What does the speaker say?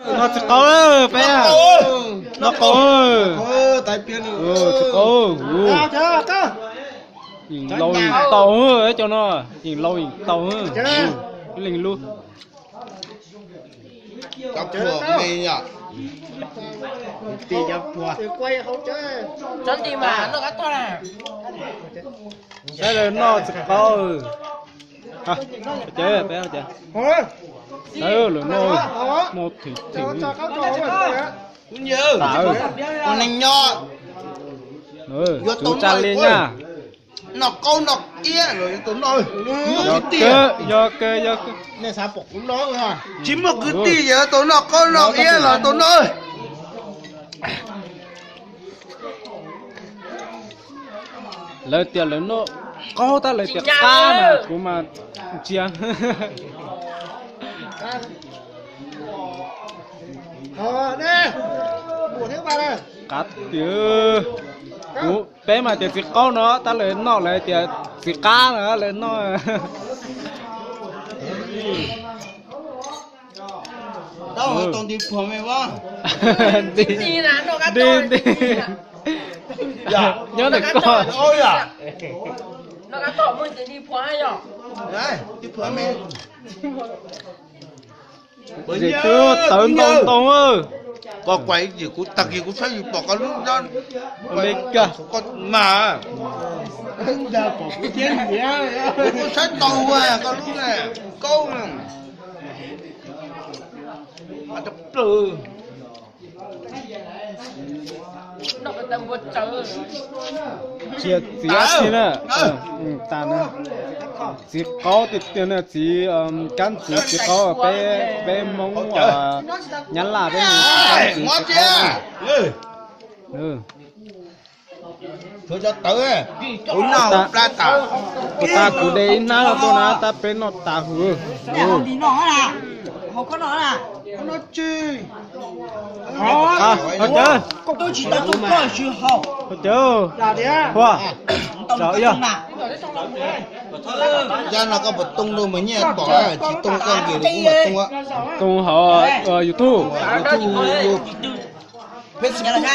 No txiv qaub peb. No qaub. Txiv qaub. Yeej laus yeej tau cov no, yeej laus yeej tau. Leej lub. Saib lawv noj txiv qaub. Peb, lawv noj, noj theem theem. Neeg nyob, yuav tau tsa li na. Noj qaub noj iab los yuav tau noj. Yog kawg, yog kawg. Tsis muaj kwv tij yuav tau noj qaub noj iab los tau noj. Lawv tias lawv noj qaub tab lawv tias qab na, kuv mas ntsia. Qab tiag. Kuv, peb mas tias txiv qaub no tab lawv noj lawv tias txiv qab na lawv noj. Nti, nti. Nyob ntawm koj. Tsis twb tawv ntau ntau. Koj kuv tag kis kuv saib yus pom koj lub nyob. Koj mas, kuv saib tau koj lub kaub. Txiv ab tsi na, tas na. Txiv qaub tiag tiag na, txiv kab ntxiv txiv qaub peb, peb Hmoob Nyab Laj peb mus kab ntxiv txiv qaub. Kuv tas kuv de ib hnab rau tuaj na tab peb noj tas huv. Ho cawv, ho cawv, hua, tsav yog. Zaj no koj puas too rau mas nyiaj tom, tsis too koj nkias rau kuv mas too. Too hauv YouTube, Facebook.